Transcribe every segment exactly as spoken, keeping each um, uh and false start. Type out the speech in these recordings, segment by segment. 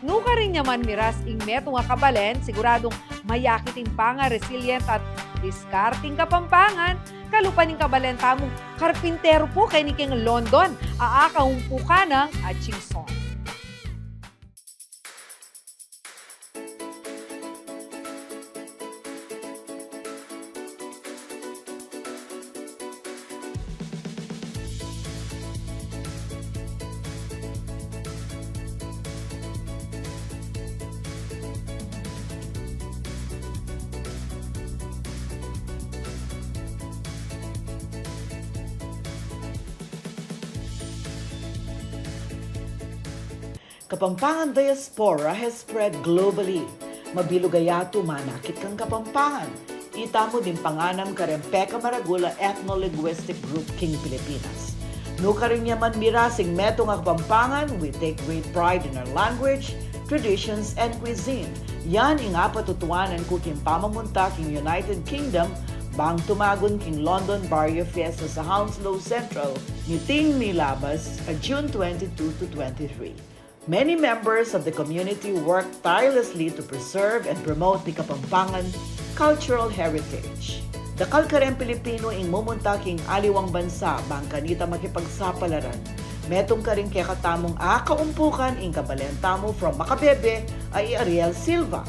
Nukarin ya man miras ing metung a kabalen, siguradung mayakit ing pangaresilient at diskarting Kapampangan, kalupa ning kabalen tamung karpinteru pu keni king London, a akaumpukan nang atsing son. Kapampangan diaspora has spread globally. Mabilug a yatu manakit kang Kapampangan. Itamu ding panganam kareng pekamaragul a ethno-linguistic group king Pilipinas. Nukarin ya man miras ing metung a Kapampangan, we take great pride in our language, traditions, and cuisine. Yan ing apatutuanan ku king pamamunta king United Kingdom, bang tumagun king London Barrio Fiesta sa Hounslow Central, niting milabas a June twenty-two to twenty-three. Many members of the community work tirelessly to preserve and promote the Kapampangan cultural heritage. Dakal kareng Pilipinu ing mumunta king aliwang bansa bang kanita makipagsapalaran. Metung karing kekatamung akaumpukan ing kabalen tamu from makabebe a i Ariel Silva.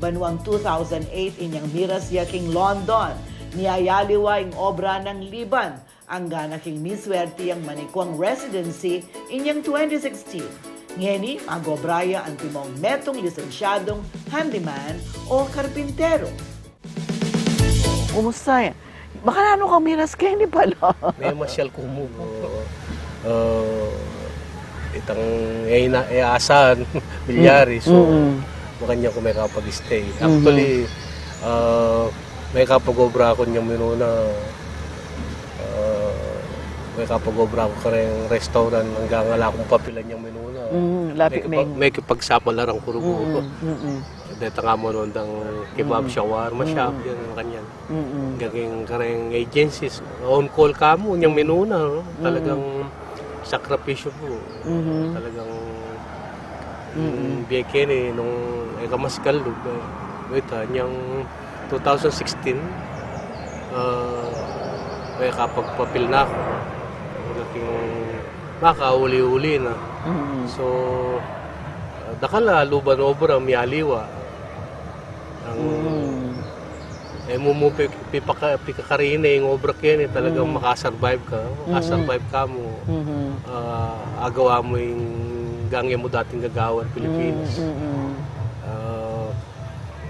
Banuang two thousand eight inyang miras ya king London, niyayaliwa ing obra nang Liban, angga na king miswerte yang manikuang residency inyang twenty sixteen. Ngeni, mag-obra ya antimong metung lisensyadung handyman o karpintero. Kumusta ya? Makananu kang miras keni pala? Memasyal ku mu. Oo. Ah, itang, eh, ina-, eh, asan, Milyari. So, mm-mm, makanyan ku mekapag-stay. Mhm. Actually, ah, mekapag-obra ku inyang minuna, ah, mekapag-obra ku kareng restaurant, anggang ala kung papilan inyang minuna. Mhm, lapit mekipag-, meng- mekipagsapalaran ku rugu. Mm-mm, mm-mm. Deta nga mu nung dang kebab, mm, shawarma shop, mm, yan, makanyan. Mm-mm. Gaging kareng agencies, on call ka mu, inyang minuna, no? Mm-mm. Talagang sakripisyo pu. Mhm. Talagang, mm-mm, mm, bie keni nung e ka mas kalub, eh, wait, ah, inyang two thousand sixteen, ah, mekapagpapil na ku. Gaging makauli-uli na. Mm-mm. So, ah, dakal a luban obra, miyaliwa. Ang, mm, e mu mu pi-, pipaka-, pikakarine ing obra keni, talagang, mm, makasurvive ka, mm, makasurvive ka mu. Mhm. Ah, agawa mu ing gang e mu dating gagawan, Pilipinas. Mm, mm, mm. Ah,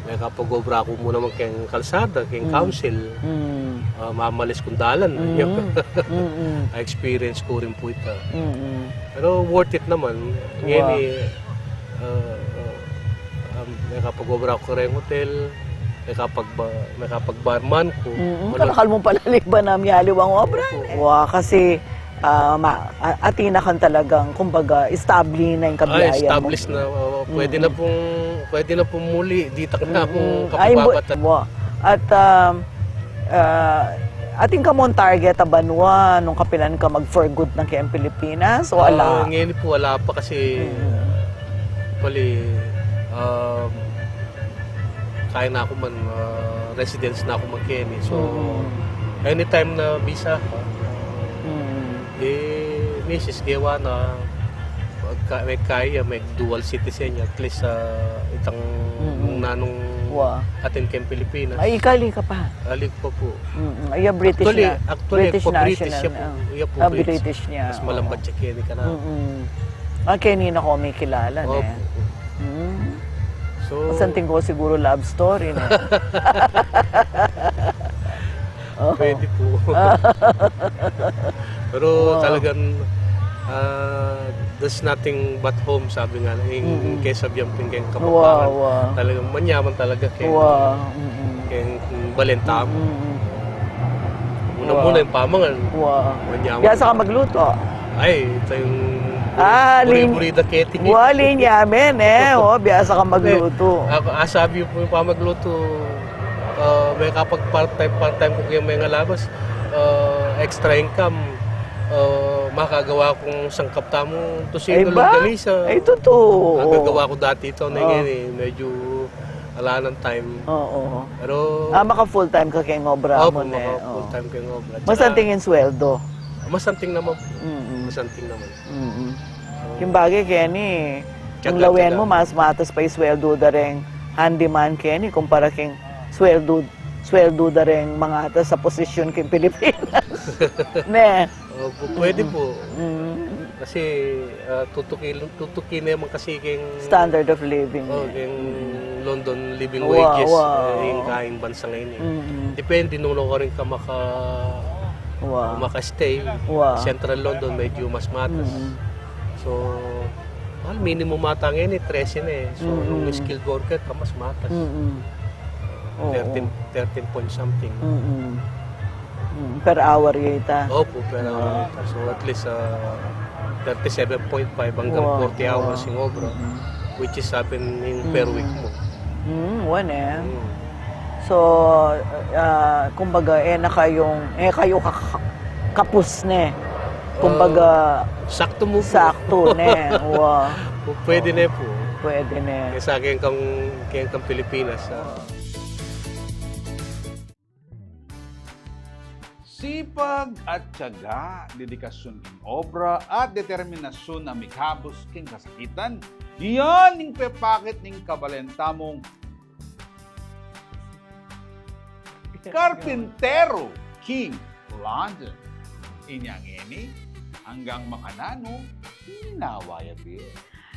mekapag-obra ku mu naman keng kalsada, keng, mm, council. Mm. Ah, mamalis kung dalan, mm, mm, mm. Na-experience ku rin pu ita. Mm, mm. Pero worth it naman. Wow. Ngeni, ah, ah, um, mekapag-obra ku kareng hotel, mekapagba-, mekapag-barman ku. Mm, mm. Wala. Kanakal mu pala Liban a miyaliwang obra, opo, eh. Wa, kasi, ah, ma-, a-, atin na kang talagang, kumbaga, establi na ing, ay, kabiayan mu. Established na, oo. Pwede na, mm-mm, pung, pwede na pung muli, ditak na, mm-mm, pung, ay, bu-, kapababatan. Wa. At, um, ah, atin ka mung target a banua nung kapilan ka mag-for good na keng Pilipinas, o ala? Ah, ngeni pu, wala pa kasi, mm, actually, um, kaya na ku man, ah, residence na ku man keni. So, mm, anytime na visa, mm, eh, misis, gewa na, pagka, mekaya, me-dual citizen ya, at least, ah, itang, mm-mm, nung nanung, wa, atin keng Pilipinas. Ay, ikali ka pa? Ali ku pa pu. Mm-mm. Iya, British actually, na. Actually, British pa British national, ya pu. Ah. Iya pu, ah, British. British niya. Mas malambat, oo, ya keni kanaku. Mm-mm. Ah, keni na ko mikilala, opo, ne. Mm. So, masanting ko siguro love story, ne. Oo. Pwede pu. Pero, wow, talagang, ah, there's nothing but home, sabi nga, ing, mm-mm, kesa biamping keng Kapampangan. Wow, wow. Talagang manyaman talaga keng, wow, mm-mm, keng balen tamu. Mm-mm. Muna-muna, wow, ing pamangan. Wow. Manyaman. Biasa ka magluto? Ay, ita ing, ah, buri-buri da keti. Wa, linyaman, eh. O, biasa ka magluto. Eh, aku, ah, sabi pu ing pamagluto, ah, mekapag part-time, part-time ku keng mengalabas, ah, extra income. Ah, makagawa kung sangkap tamu, tusinu, longganisa. Ay, tutu. Makagawa ku dati ito, na ngayon eh, medyo ala nang time. Oo. Pero ah, maka full time ka keng obra mu, ne? Opo, maka full time keng obra. Masanting ing sweldo? Masanting naman. Mm-mm. Masanting naman. Mm-mm. King bagay, keni, ing lawen mu, mas matas pa ing sweldo da reng handyman keni kumpara king sweldo, sweldo da reng mangatas sa posisyon king Pilipinas. Ne? Opo, pwede po. Mm. Kasi ah, tutuki, tutuki naman kasi king standard of living, oh, king London living wages, eh, ing kaing bansa ngayon eh. Mm-mm. Depende nung lugar ka maka, maka-stay. Central London, medyo mas matas. Mm-mm. So, well, minimum ata ngayon eh, trese na eh. So, nung skilled worker ka, mas matas. Mm-mm. Oo. Thirteen, thirteen point something. Mm-mm. Mm, per hour ya ita? Opo, per hour ya ita. So, at least ah, thirty-seven point five hanggang forty hours ing obra, which is seven in per week mu. Mm, one eh. Mm. So ah, kumbaga, e na kayung, e kayu ka-, ka-, kapus ne. Kumbaga, saktu mu po. Saktu ne. Wa. Pu-, pwede ne po. Pwede ne. Kesa keng kang, keng kang Pilipinas ah. Sipag at tiyaga, dedikasyun king obra at determinasyun a mikabus king kasakitan, yan ing pepakit ning kabalen tamung karpinteru king London. Inya ngeni, anggang makananu, inawa ya bie.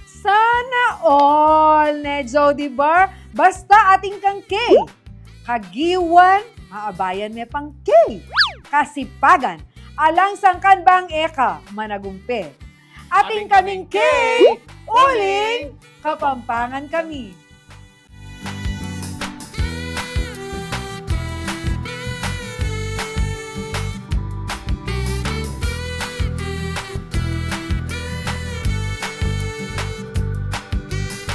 Sana all, ne, Jody Bar? Basta atin kang key kagiwan, maabayan me pang key kasipagan. Alang sangkan bang e ka managumpe, atin kaming key, uling Kapampangan kami.